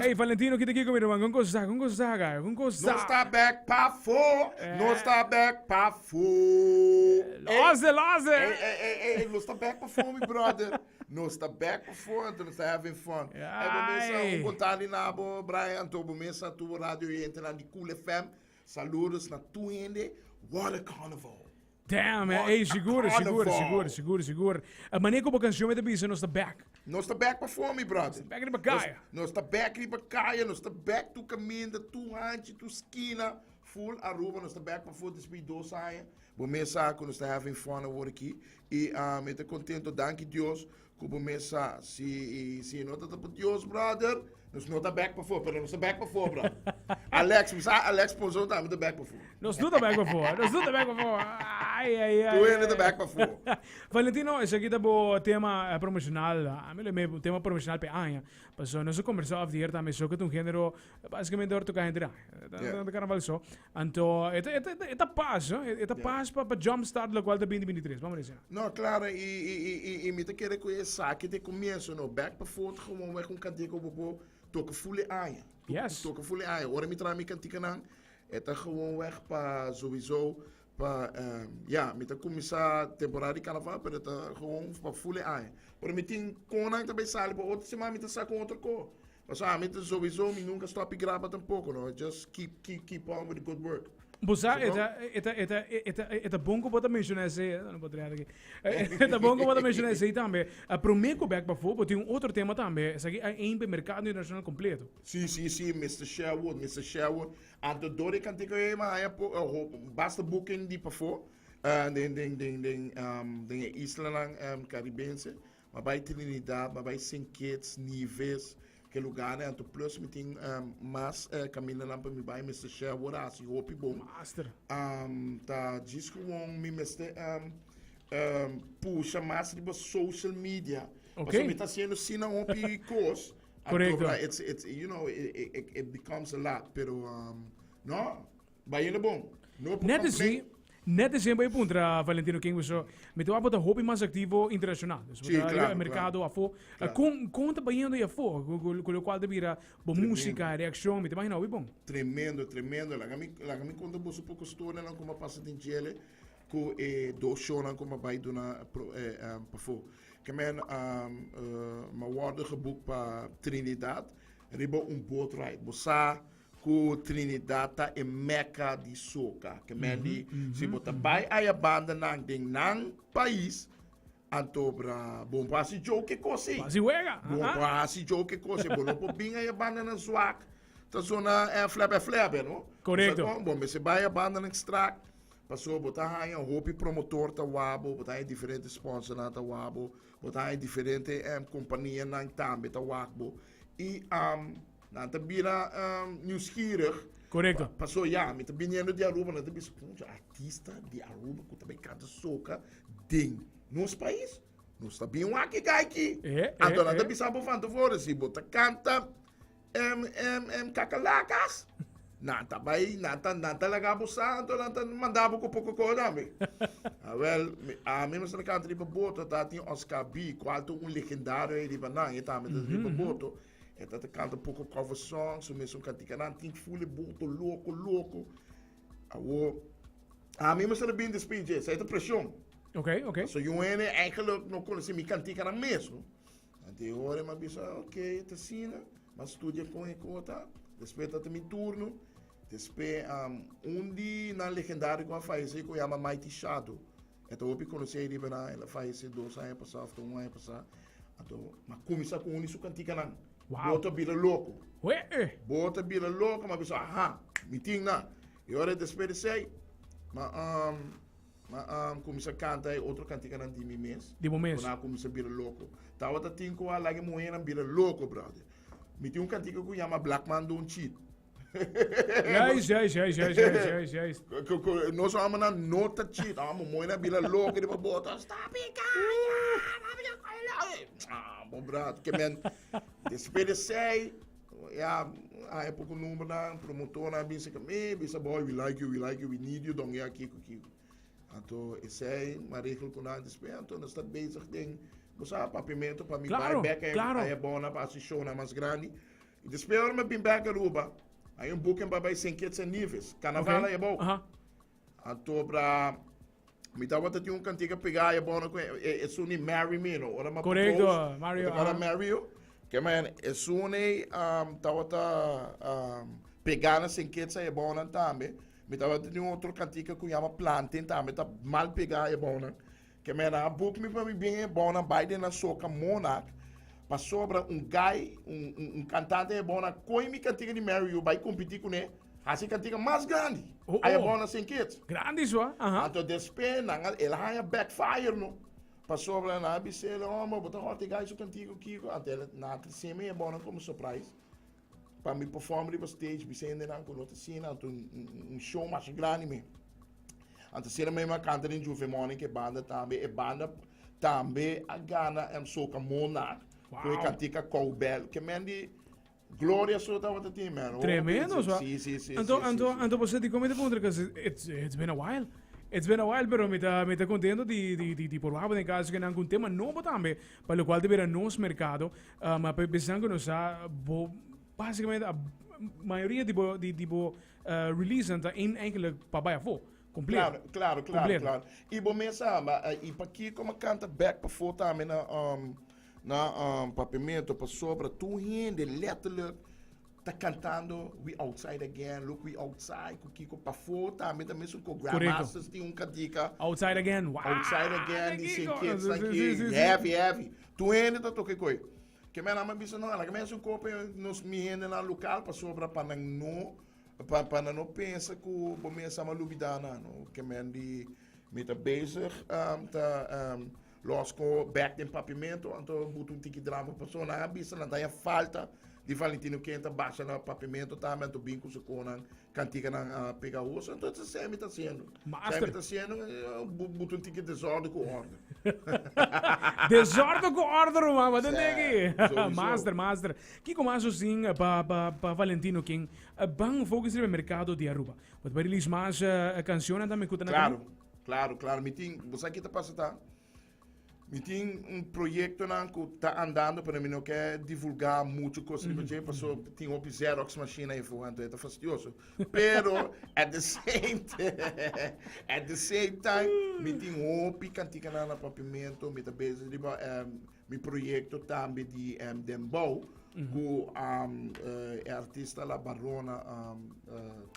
Hey, Valentino, kita kiko, mi ruman? Con cosa, con cosa, guy? Con cosa? Nos ta back pafó. Nos ta back pafó. Loze, loze. Hey, hey, hey, hey, nos ta back pafó, mi brother. Nos ta back pafó, anto nos ta having fun. Hey, bo mesa, un bon tardi na bo, Brian, anto bo mesa, tur radio oyentenan di Cool FM. Saludos na tur hende. What a carnival. Damn, man. Hey, sigur, sigur, sigur, sigur, sigur. Manera ku bo kanshon mi ta bisa, nos ta back. Nos ta back pafó, mi brother. Back riba kaya. Nos ta back riba kaya, nos ta back tur kaminda, tur hanchi, tur skina, full Aruba, nos ta back pafó despues di 2 aña. Bo mes sa ku nos ta having fun awor aki. I mi ta kontento, danki Dios, Ku bo mes sa, si, si no ta pa Dios, brother, nos no ta bek pafó, pero nos ta bek pafó, brother. Alex, mi sa Alex Ponzon tambe ta bek pafó. Nos no ta bek pafó, nos no ta bek pafó. Ai, ai, ai. Tur hende ta bek pafó. Valentino, esaki ta bo tema promocional, ami lo yama tema promocional p'e aña. Pasobra nos a combersa off the air tambe, so ku ta un genero, basicamente ora toca henter aña. Ta carnaval so. Anto, e ta, e ta, e ta pas, no? E ta pas pa, pa jump start locual ta 2023, vamos decir. No, claro, y, y, y, y, y mi ta kere cu esaki ta e comienzo, no? Back pa fort gewoon weg un cantica cu bo por toca full e aña. Toca full e aña. Ora mi traha mi canticanan, e ta gewoon weg pa sowieso pa, ya, mi ta cuminsa temporada di carnaval, pero e ta gewoon pa full e aña. Pero mi tin conan ta bay sali pa otro siman mi ta saca un otro co. Pasobra ami ta sowieso mi nunca stop di graba tampoco no, just keep keep keep on with the good work. Bo sa e ta e ta e ta e ta e ta bon ku bo ta menshoná esei, no por traha aki. E ta bon ku bo ta menshoná esei tambe. Promé ku bèk pafó bo tin un otro tema tambe, esaki a ein pa e merkado internashonal kompleto. Si si si Mister Sherwood, Mister Sherwood. Anto dor e kantika ei mi a haña basta booking di pafó den den den den den e islanan karibense. M'a bai Trinidad, m'a bai Saint Kitts, Nevis, ke lugarnan anto plus mi tin mas kamindanan pa mi bai mester share wor a hasi hopi bon. Master. Ta djis gewoon mi mester pusha mas riba social media. Ok. Pasobra mi ta hasiendo asina hopi kos. Korekto. Anto it's it's you know it it becomes a lot pero no. Bayendo bon. No por Net así, complain. net así bai puntra Valentino King so mi ta wak bo ta hopi mas activo internacional. Dus bo Sí, ta riba claro, e mercado claro. afó. Claro. Con con ta bayendo y afó? Cu cu cu locual ta bira bo Tremendo. música, reaccion, mi ta imagina hopi bon. Tremendo, tremendo. Laga mi, laga mi conta boso poco storianan como a pasa den djele cu e dos shownan como a bai duna pro, eh, um, pafó. Ke men, um, uh, m'a wordo geboek pa Trinidad riba un boat ride. Bo sa Ku Trinidad ta e mecca di soca. Ke men di, si bo ta bai aya bandanan den nan pais, anto bra, bo no por hasi joke kos ei. Hasi wega. Bo no por hasi joke kos ei. Bo no por bin aya bandanan zwak, ta zona flebe flebe, no? Korekto. Bo mester bai aya bandanan strak, pasobra bo ta haña hopi promotor ta wak bo, bo ta haña diferente sponsornan ta wak bo, bo ta haña diferente kompanianan tambe ta wak bo. I Nan ta bira nieuwsgierig. Correcto. Paso ya, mi ta biniendo di Aruba, nan ta bisa, concho, artista di Aruba ku ta bai kanta soca den nos pais. Nos ta bin wak e guy aki. Anto nan ta bisa bo van tevoren, si bo ta kanta kakalacas, nan ta bai, nan ta, nan ta laga bo sa, anto nan ta manda bo ku poko ko tambe. Awel, ami mester kanta riba boto, ta tin Oscar B, kual ta un legendario ei riba nan, e tambe ta riba boto. E ta ta canta poco cover songs, su mesun canticanan tin full e boto loco loco. Awo, a mi mester a bin despí dje, esei ta presion. Ok. So yu hende eigenlijk no conoce mi canticanan mes, no. Anto e ora mi a bisa, ok, ta asina, mi a studia con e cota, despues ta ta mi turno, despues un di nan legendario cu a fayece cu yama Mighty Shadow. E ta hopi konosé riba nan, el a fayesé 2 aña pasá òf ta un aña pasá. Anto m'a kuminsá ku un di su kantikanan. Wow. Bo ta bira loko. Wee! Bo ta bira loko, m'a bisa, aha, mi tin nan. I ora despues di esei, m'a m'a kuminsá kanta e otro kantikanan di mi mes. Di bo mes. Ku nan a kuminsá bira loko. Tabata tin ku a laga e muhénan bira loko, bròder. Mi tin un kantika ku yama Black Man Don't Cheat. Juist, juist, juist, juist, juist, juist, juist. Nos homennan no ta cheat. Amo mooi na bila loco riba bota. Stop it, kaya. Ah, bo brat. Ke men, después de sei, ja, hay poco number nan, promotor nan bisa ke me, bisa boy, we like you, we like you, we need you, don ya kiko kiko. Anto esei, ma regel ku nan después, anto nos ta bezig den, bo sa, papiamento pa mi Claro, bai bek claro. ay bona pa hasi show nan mas grandi. Y despues ora mi bin back Aruba, hay un booking pa bay St. Kitts and Nevis, carnaval ahí abou. Anto bra, mi tabata tin un cantica pegá ahí abou, no, esun di Marry Me, no, ora mi Correcto, propose, Mario, ora aha. Marry You, ke man, esun ei, tabata, pegá na St. Kitts ahí abou nan tambe. Mi tabata tin otro cantica cu yama Planting tambe, ta mal pegá ahí abou nan. Ke men a book mi pa mi bin e bona bai den na soca Monarch pasobra un guy, un, un, un cantante e bona koi mi cantica di Marry You bai competi cune, hasi cantica mas grandi. Oh, Ay oh. bona St. Kitts. Grandi so, aha. Anto despe nan a, el a haña backfire no. Pasobra nan a bis'é, homber, bo ta hòrta e guy su cantica kiko? Anto el, nan a trese mi e bona como surprise. Pa mi perform riba stage, bisa hendenan ku no ta asina, anto un, un, un show masha grandi mi. Anto asina mi a kanta den Juve Morning ku e banda tambe. E banda tambe a gana em Soca Monarch ku e Wow. kantika Cowbell. Ke men di Gloria so tabata tin, man. Hopi, Tremendo, sí, so. sí, sí, sí, Anto, sí, anto, sí. anto bo sa di kon mi ta puntra, 'cause it's been a while. It's been a while, pero mi ta contento di por wak den caso cu nan cu un tema nobo tambe, pa lo cual ta bira nos mercado. Ma pensando cu nos sa, bo, basicamente, a mayoria di bo release nan ta in eigenlijk pa bay afo. Completo. Claro. Completo. Claro. I bo mes sa, ma, i pakiko mi a kanta back pafó tambe na Papiamento, pasobra tur hende letterlijk ta kantando "We outside again, look, we outside", ku kiko pafó tambe ta mesun ku Grandmasters tin un kantika. Outside again. Wow. Outside again, di Kiko. St. Kitts, like, Si. heavy, heavy. Tur hende ta toka koi. Ke men ama bisa no, laga mes un kope nos mi hende na lokal pasobra pa nan no pensa ku bo mes ama lubida na, no. Ke men di mi ta bezig ta los ko back den Papiamento, anto buta un tiki drama paso nan a bisa nan ta ya falta di Valentino Ken ta basha na Papiamento tambe, anto bin ku su konan kantikanan pegahoso, anto esei mi ta hasiendo. Master. Esei mi ta hasiendo, buta un tiki desorden ku orde. Desorden ku orde, ruman, wat een Sa, ding. sowieso. Master, master. Kiko mas sin pa Valentino King? Ban focus riba mercado di Aruba. Bo ta release mas cancionnan tambe ku ta na Claro. Mi tin, bo sa ki ta pasa ta? Mi tin un proyectonan ku ta andando, pero mi no ke divulgá mucho kos riba dje, paso tin hopi Xerox machine ahí fu, anto e ta fastidioso. Pero at the same time, mi tin hopi kantikanan na Papiamento, mi ta bezig riba mi proyecto tambe di Dembow, ku e artista La Barona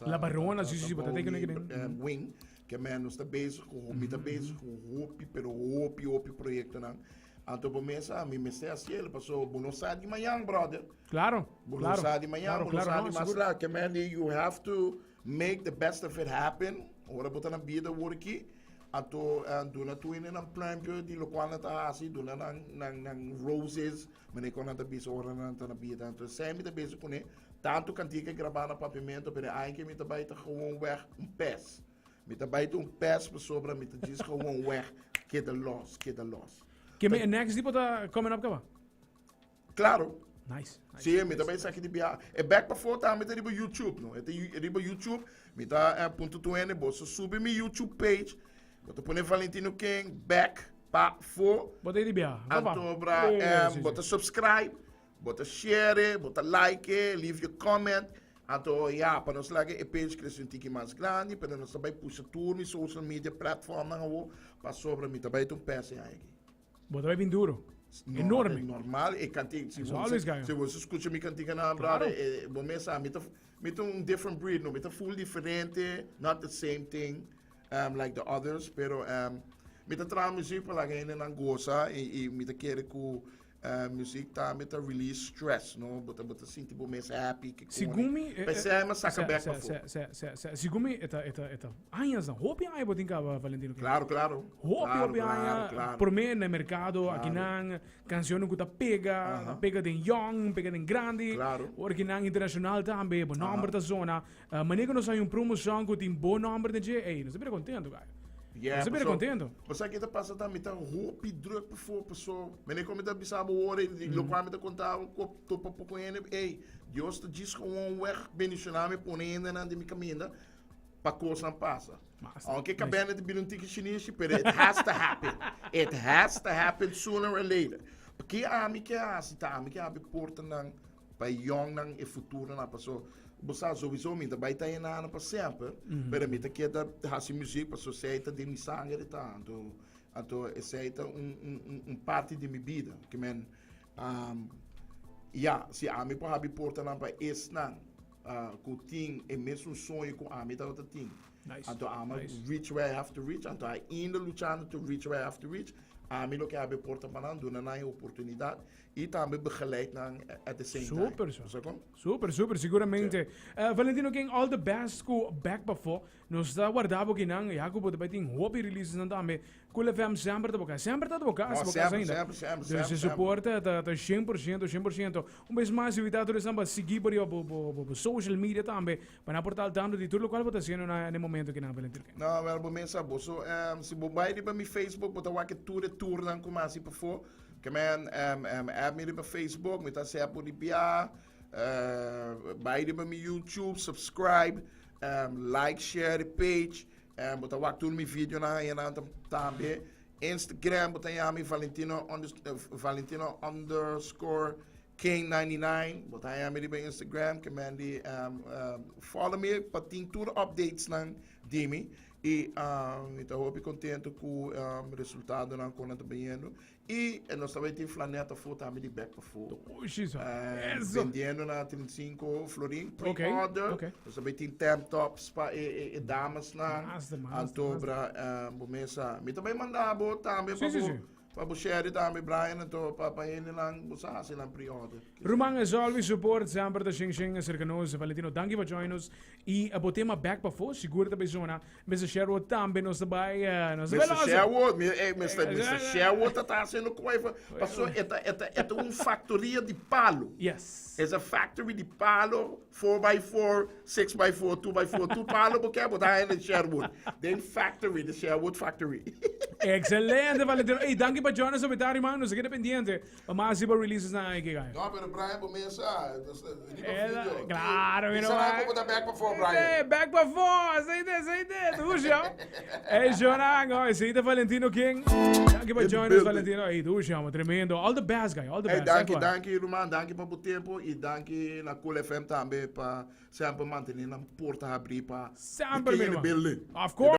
La Barona, ta sí, bo ta bou teken mi, aki den. Wing, ke men nos ta bezig ku, mi ta bezig ku hopi, pero hopi, hopi proyectonan. Anto bo mes mi mester hasiel, paso bo no sa di mañan, brother. Bo no sa di mañan, bo no sa no, di mas sigur. laat. Ke men di, you have to make the best of it happen. Ora bo ta na bida awor aki, anto duna tur hende nan pluimpje di lokual nan ta hasi, duna nan roses, manera ku nan ta bisa ora nan ta na bida. Anto esei mi ta bezig kuné, tantu kantika grabá na Papiamento, pero eigenlijk mi ta bai ta gewoon weg un pes. Mi ta bai ta un pes pasobra mi ta djis gewoon weg, keda los, keda los. Ke me next tipo ta coming up kaba? Claro. Nice. Sí, mi ta bai saki di bia. E back pafó tambe ta riba YouTube, no? E ta riba YouTube, mi ta punto tu ene, bo so subi mi YouTube page, bo ta pone Valentino King, back pafó. Bo ta di bia. Va. Anto bra, bo ta subscribe, bo ta share, bo ta like, leave your comment. Anto ja, pa nos laga e page crece un tiki mas grandi, pero nos ta bai pusha tur mi social media platform nan awo, pasobra mi ta bai ta un pes en aki. Bo ta bai bin duro. No, Enorme. é normal, e cantica, si It's você, always ganho. si você escuta mi cantica na brother, bo mes sa, mi ta un different breed, no, mi ta full diferente, not the same thing like the others, pero mi ta traha muziek pa laga hende nan goza i mi ta kere ku muziek tambe ta release stress, no, bo ta sinti bo mes happy, ke Segun mi, Pensei ma saca back pa se, se, se, se, segun mi, eta, años na, hopi aña bo tin kaba, Valentino King. Claro. Hopi, hopi aña, promé na mercado, aki nan, cancionnan ku ta pega, ta pega den young, pega den grandi. Ora ki nan internacional tambe, bo nomber ta zona. Manera ku nos hay un promotion ku tin bo nomber den dje, ey, nos ta bira contento, guy. Yeah, Nos ta bira contento. Paso ki ta pasa ta mi ta hopi druk pafó, paso mene kon mi ta bisa bo ora i lokual mi ta konta bo ku topa poko hende, ey, Dios ta djis gewoon weg bendishoná mi pone hendenan den mi kaminda pa kosnan pasa. Master, Aunke nice. kabende ta bira un tiki shinishi, pero it has to happen. It has to happen sooner or later. Pakia ami ke hasi ta ami ke habri portanan. pa e yongnan, e futuronan, paso bo sa sowieso mi ta bai ta enano pa semper, pero mi ta keda hasi muziek paso esei ta den mi sanger e ta, anto anto esei ta un un un parti di mi bida, ke men ya, si ami por habri portanan pa esnan ku tin e mesun soño ku ami tabata tin, anto ami reach where I have to reach, anto ainda luchando to reach where I have to reach, ami lo ke habri porta pa nan, duna nan e oportunidat Y tambe begeleid nan at the same time. Super so. Sa kon? Super, super, seguramente. Eh, Valentino King, all the best ku Back Pafó. Nos ta warda bo kinan, ya ku bo ta bai tin hopi releases nan tambe. Cool FM semper ta bo kas. Semper ta bo kas, No, bo kas semper, ainda. semper, semper, Dus semper, e semper. support ta ta 100%, 100%. Un bes mas invita tur esnan pa sigui bo riba bo bo bo social media tambe, pa nan por ta al tanto di tur lokual bo ta hasiendo na e momento kinan, Valentino King. No, wel bo mesa bo. So, si bo bai riba mi Facebook, bo ta wak e tur e tournan ku mi hasi pafó. Ke men add mi riba Facebook, mi ta sea por di bia, bai riba mi YouTube, subscribe, like, share di page, bo ta wak tur mi videonan ayenan tambe. Instagram bo ta yami Valentino Valentino underscore King 99, bo ta yami riba Instagram, ke men di follow mi pa tin tur updates nan di mi. Y mi ta hopi contento cu resultadonan con nan ta biniendo. Y nos ta bay tin flaneta afo tambe di bek pafo. Oshi so. Eso. Vendiendo na 35 florin pre-order. Okay, okay. Nos ta bay tin tank tops pa e, e, e damasnan. Master, master, Anto, master. bra, bo mesa. Mi ta bay manda bo tambe Sí, pa sí, bo. sí. Pa bo share tambe Brian anto pa pa hendenan bo sa hasi nan pre-order. Ruman as always support semper ta shen shen acerca nos. Valentino danki pa join nos y bo tema back pafo sigur ta bay zona. Mister Sherwood tambe nos ta bay nos ta bay Mister losa. Sherwood mi eh Mister Mister Sherwood ta ta haciendo cueva paso e ta e ta e ta un factoria di palo. Yes. Es a factory di palo 4 by 4 6 by 4 2 by 4 tur palo bo ke bo ta haña den Sherwood. Den factory, the Sherwood factory. Excelente, Valentino. Ey, danki pa join us obitario, man. Nos a keda pendiente pa mas riba releases na aki, guy. No, pero Brian bo mes a riba video. Claro, mi no. Bisa nan ku bo ta back pa for, Brian. Eh, back pa for. Aceite, aceite. Dushi, oh. Ey, Jonan, oh, aceite Valentino King. Danki pa join us, Valentino. Ey, dushi, amo. Tremendo. All the best, guy. All the Ey, best. danki, danki, ruman. Danki pa bo tempo y danki na Cool FM tambe pa semper mantene nan porta habri pa Semper, mi in the ruman. building. Of course.